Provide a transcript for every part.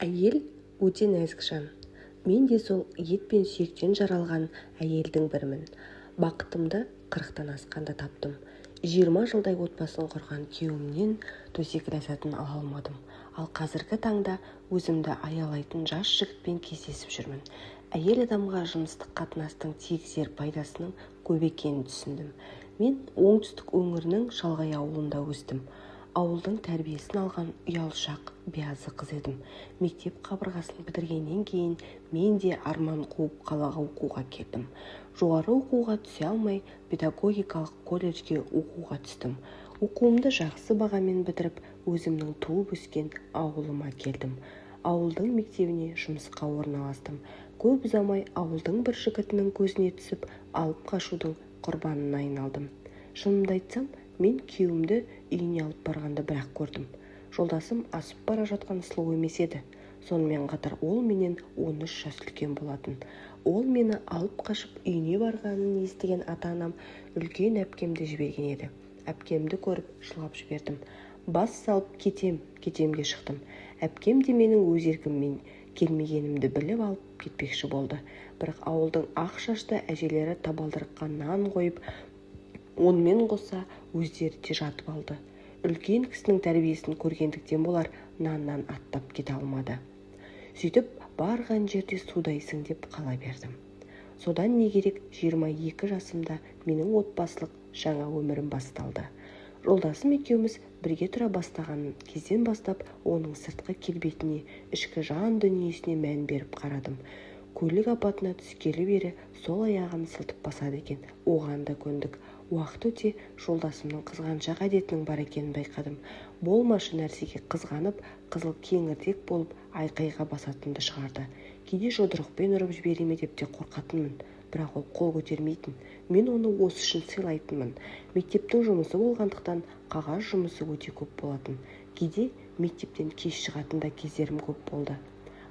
Әйел өте нәзік жан. Мен де сол ет пен сүйектен жаралған әйелдің бірімін. Бақытымды 40-тан асқанда таптым. 20 жылдай отбасын құрған күйеуімнен төсек ләззатын ала алмадым. Ал қазіргі таңда өзімді аялайтын жас жігітпен кездесіп жүрмін. Әйел адамға жыныстық қатынастың тигізер пайдасының көп екенін түсіндім. Мен оңтүстік өңірінің шалғай ауылында өстім. Ауылдың тәрбиесін алған ұялшақ, биязы қыз едім. Мектеп қабырғасын бітіргеннен кейін мен де арман қуып қалаға оқуға келдім. Жоғары оқуға түсе алмай, педагогикалық колледжге оқуға түстім. Оқуымды жақсы бағамен бітіріп, өзімнің туып өскен ауылыма келдім. Ауылдың мектебіне жұмысқа орналастым. Көп ұзамай ауылдың бір жігітінің көзіне түсіп, алып қашудың құрбанына айналдым. Шынымды айтсам, мен күйеуімді үйіне алып барғанда бір-ақ көрдім. Жолдасым асып бара жатқан сұлу емес еді. Сонымен қатар ол менен 13 жас үлкен болатын. Ол мені алып қашып үйіне барғанын естіген ата-анам үлкен әпкемді жіберген еді. Әпкемді көріп жылап жібердім. Бас салып кетем, кетемге шықтым. Әпкем де менің өз еркіммен келмегенімді біліп алып кетпекші болды. Бірақ ауылдың ақ шашты әжелері табалдырыққа нан қойып, онымен қоса өздері де жатып алды. Үлкен кісінің тәрбиесін көргендіктен болар, наннан аттап кете алмады. Сөйтіп барған жерде судайсың деп қала бердім. Содан не керек, 22 жасымда менің отбасылық жаңа өмірім басталды. Жолдасым екеуміз бірге тұра бастаған кезден бастап оның сыртқы келбетіне, ішкі жан дүниесіне мән беріп қарадым. Көлік апатына түскелі бері сол аяғын сылтып басады екен. Оған да көндік. Уақыт өте жолдасымның қызғаншақ әдетінің бар екенін байқадым. Болмашы нәрсеге қызғанып, қызыл кеңірдек болып айқайға басатынды шығарды. Кейде жұдырықпен ұрып жібере ме деп те қорқатынмын. Бірақ ол қол көтермейтін. Мен оны осы үшін сыйлайтынмын. Мектептің жұмысы болғандықтан қағаз жұмысы өте көп болатын. Кейде мектептен кеш шығатын да кездерім көп болды.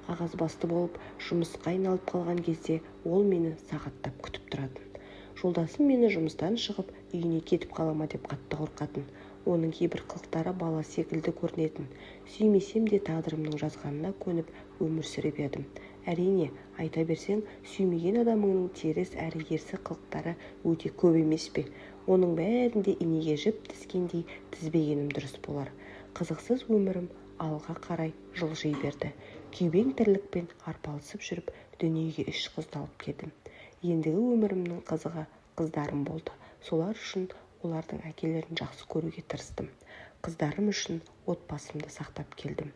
Қағазбасты болып жұмысқа айналып қалған кезде ол мені сағаттап күтіп тұратын. Жолдасым мені жұмыстан шығып үйіне кетіп қала ма деп қатты қорқатын. Оның кейбір қылықтары бала секілді көрінетін. Сүймесем де тағдырымның жазғанына көніп өмір сүре бердім. Әрине, айта берсең, сүймеген адамыңның теріс әрі ерсі қылықтары өте көп емес пе? Оның бәрін де инеге жіп тізгендей тізбегенім дұрыс болар. Қызықсыз өмірім алға қарай жылжи берді. Күйбең тірлікпен арпалысып жүріп, дүниеге үш қызды алып келдім. Ендігі өмірімнің қызығы қыздарым болды. Солар үшін олардың әкелерін жақсы көруге тырыстым. Қыздарым үшін отбасымды сақтап келдім.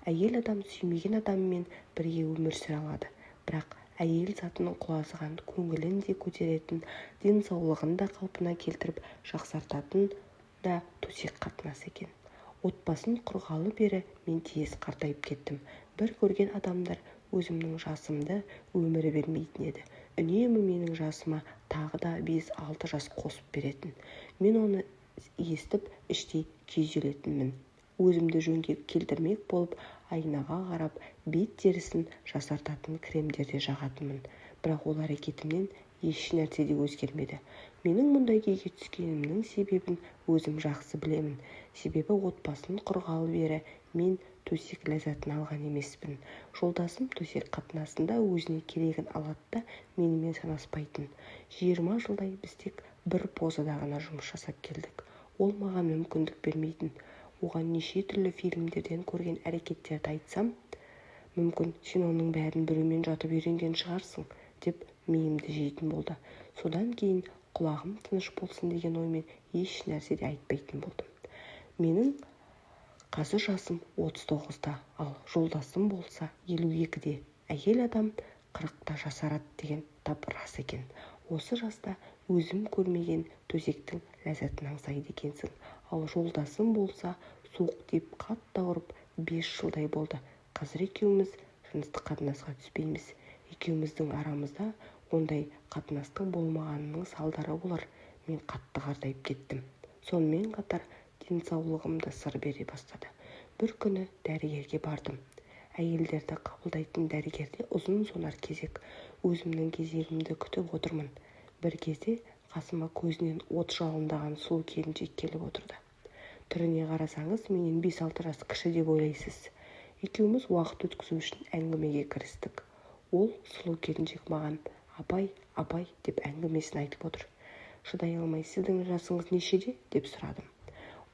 Әйел адам сүймеген адамымен бірге өмір сүре алады. Бірақ әйел затының құлазыған көңілін де көтеретін, денсаулығын да қалпына келтіріп жақсартатын да төсек қатынасы екен. Отбасын құрғалы бері мен тез қартайып кеттім. Бір көрген адамдар өзімнің жасымды өмірі бермейтін еді. Үнемі менің жасыма тағы да 5-6 жас қосып беретін. Мен оны естіп іштей күйзелетінмін. Өзімді жөнге келтірмек болып айнаға қарап, бет терісін жасартатын кремдер де жағатынмын. Бірақ ол әрекетімнен еш нәрсе де өзгермеді. Менің мұндай күйге түскенімнің себебін өзім жақсы білемін. Себебі отбасын құрғалы бері мен төсек ләззатын алған емеспін. Жолдасым төсек қатынасында өзіне керегін алады да менімен санаспайтын. 20 жылдай біз тек бір позада ғана жұмыс жасап келдік. Ол маған мүмкіндік бермейтін. Оған неше түрлі фильмдерден көрген әрекеттерді айтсам, мүмкін сен оның бәрін біреумен жатып үйренген шығарсың деп миымды жейтін болды. Содан кейін құлағым тыныш болсын деген оймен еш нәрсе де айтпайтын болдым. Менің қазір жасым 39-да, ал жолдасым болса 52-де. Әйел адам 40-та жасарады деген тап рас екен. Осы жаста өзім көрмеген төсектің ләззатын аңсайды екенсің. Ал жолдасым болса суық тиіп қатты ауырып 5 жылдай болды. Қазір екеуміз жыныстық қатынасқа түспейміз. Екеуміздің арамызда ондай қатынастың болмағанының салдары болар, мен қатты қартайып кеттім. Сонымен қатар денсаулығым да сыр бере бастады. Бір күні дәрігерге бардым. Әйелдерді қабылдайтын дәрігерде ұзын сонар кезек. Өзімнің кезегімді күтіп отырмын. Бір кезде қасыма көзінен от жалындаған сұлу келіншек келіп отырды. Түріне қарасаңыз, менен 5-6 жас кіші деп ойлайсыз. Екеуміз уақыт өткізу үшін әңгімеге кірістік. Ол сұлу келіншек маған апай, апай деп әңгімесін айтып отыр. Шыдай алмай, сіздің жасыңыз нешеде деп сұрадым.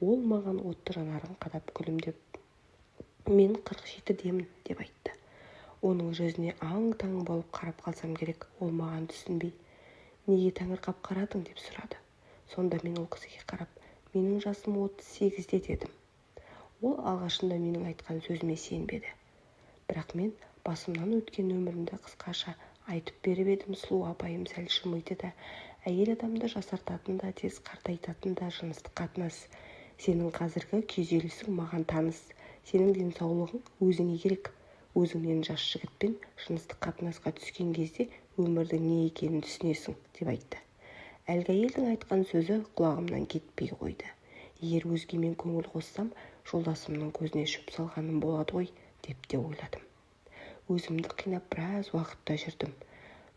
Ол маған отты жанарын қадап күлімдеп, мен 47-демін деп айтты. Оның жүзіне аң-таң болып қарап қалсам керек, ол маған түсінбей, неге таңырқап қарадың деп сұрады. Сонда мен ол кісіге қарап, менің жасым 38-де дедім. Ол алғашында менің айтқан сөзіме сенбеді. Бірақ мен басымнан өткен өмірімді қысқаша айтып беріп едім, сұлу апайым сәл жымиды да, әйел адамды жасартатын да, тез қартайтатын да жыныстық қатынас. Сенің қазіргі күйзелісің маған таныс. Сенің денсаулығың өзіңе керек. Өзіңнен жас жігітпен жыныстық қатынасқа түскен кезде өмірдің не екенін түсінесің, деп айтты. Әлгі әйелдің айтқан сөзі құлағымнан кетпей қойды. Егер өзгемен көңіл қоссам, жолдасымның көзіне шөп салғаным болады ғой, деп те ойладым. Өзімді қинап біраз уақытта жүрдім.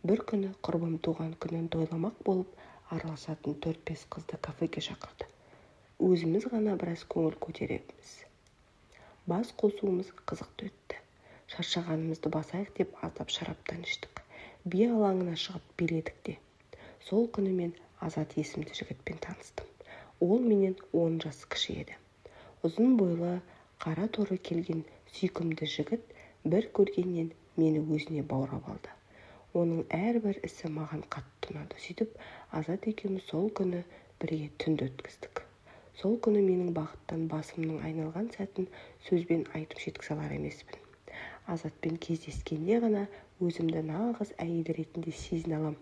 Бір күні құрбым туған күнін тойламақ болып, араласатын 4-5 қызды кафеге шақырды. Өзіміз ғана біраз көңіл көтереміз. Бас қосуымыз қызықты өтті. Шаршағанымызды басайық деп аздап шараптан іштік. Би алаңына шығып биледік те. Сол күні мен Азат есімді жігітпен таныстым. Ол менен 10 жас кіші еді. Ұзын бойлы, қара торы келген сүйкімді жігіт бір көргеннен мені өзіне баурап алды. Оның әрбір ісі маған қатты ұнады. Сөйтіп, Азат екеуміз сол күні бірге түнді өткіздік. Сол күні менің бақыттан басымның айналған сәтін сөзбен айтып жеткізе алар емеспін. Азатпен кездескенде ғана өзімді нағыз әйел ретінде сезіне алам.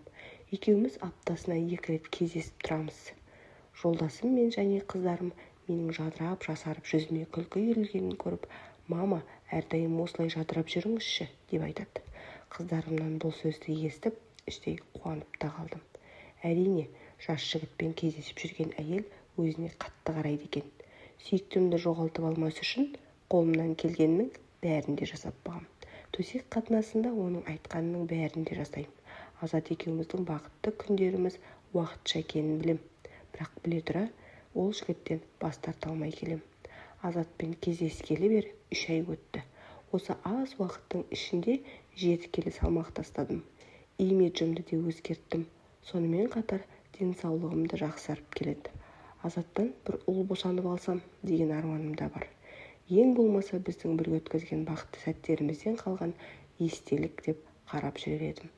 Екеуміз аптасына 2 рет кездесіп тұрамыз. Жолдасым мен және қыздарым менің жадырап жасарып жүзіме күлкі үйірілгенін көріп, мама, әрдайым осылай жадырап жүріңізші, деп айтады. Қыздарымнан бұл сөзді естіп, іштей қуанып та қалдым. Әрине, жас жігітпен кездесіп жүрген әйел өзіне қатты қарайды екен. Сүйіктімді жоғалтып алмас үшін қолымнан келгеннің бәрін де жасап бағам. Төсек қатынасында оның айтқанының бәрін де жасаймын. Азат екеуміздің бақытты күндеріміз уақытша екенін білем. Бірақ біле тұра, ол жігіттен бас тарта алмай келем. Азатпен кездескелі бері 3 ай өтті. Осы аз уақыттың ішінде 7 келі салмақ тастадым. Имиджімді де өзгерттім. Сонымен қатар денсаулығым да жақсарып келеді. Азаттан бір ұл босанып алсам деген арманым да бар. Ең болмаса біздің бірге өткізген бақытты сәттерімізден қалған естелік деп қарап жүрер едім.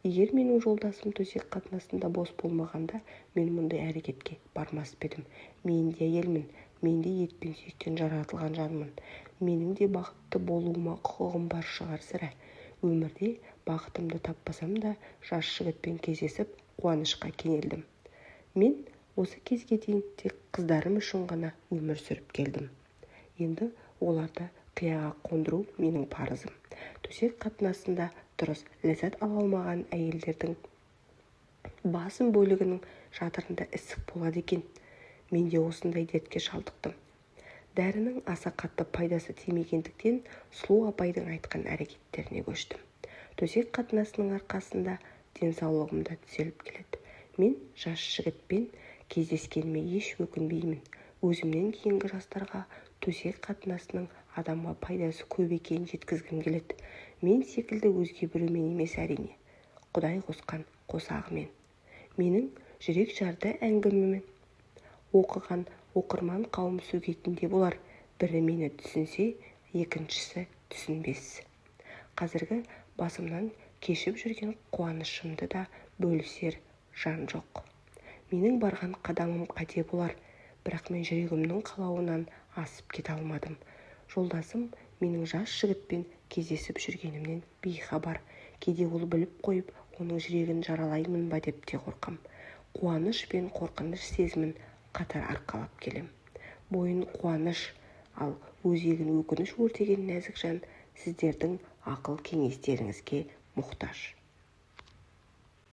Егер менің жолдасым төсек қатынасында бос болмағанда, мен мұндай әрекетке бармас па едім. Мен де әйелмін, мен де ет пен сүйектен жаратылған жанмын. Менің де бақытты болуыма құқығым бар шығар сірә. Өмірде бақытымды таппасам да, жас жігітпен кездесіп, қуанышқа кенелдім. Мен осы кезге дейін тек қыздарым үшін ғана өмір сүріп келдім. Енді оларды қияға қондыру менің парызым. Төсек қатынасында дұрыс ләззат ала алмаған әйелдердің басым бөлігінің жатырында ісік болады екен. Мен де осындай дертке шалдықтым. Дәрінің аса қатты пайдасы тимегендіктен сұлу апайдың айтқан әрекеттеріне көштім. Төсек қатынасының арқасында денсаулығым да түзеліп келеді. Мен жас жігітпен кездескеніме еш өкінбеймін. Өзімнен кейінгі жастарға төсек қатынасының адамға пайдасы көп екенін жеткізгім келеді. Мен секілді өзге біреумен емес әрине. Құдай қосқан қосағымен. Менің жүрек жарды әңгімемен оқыған оқырман қауым сөгетінде болар. Бірі мені түсінсе, екіншісі түсінбес. Қазіргі басымнан кешіп жүрген қуанышымды да бөлісер жан жоқ. Менің барған қадамым қате болар, бірақ мен жүрегімнің қалауынан асып кете алмадым. Жолдасым менің жас жігітпен кездесіп жүргенімнен бейхабар. Кейде ол біліп қойып, оның жүрегін жаралаймын ба деп те қорқам. Қуаныш пен қорқыныш сезімін қатар арқалап келем. Бойын қуаныш, ал өзегін өкініш өртеген нәзік жан сіздердің ақыл кеңестеріңізге мұқтаж.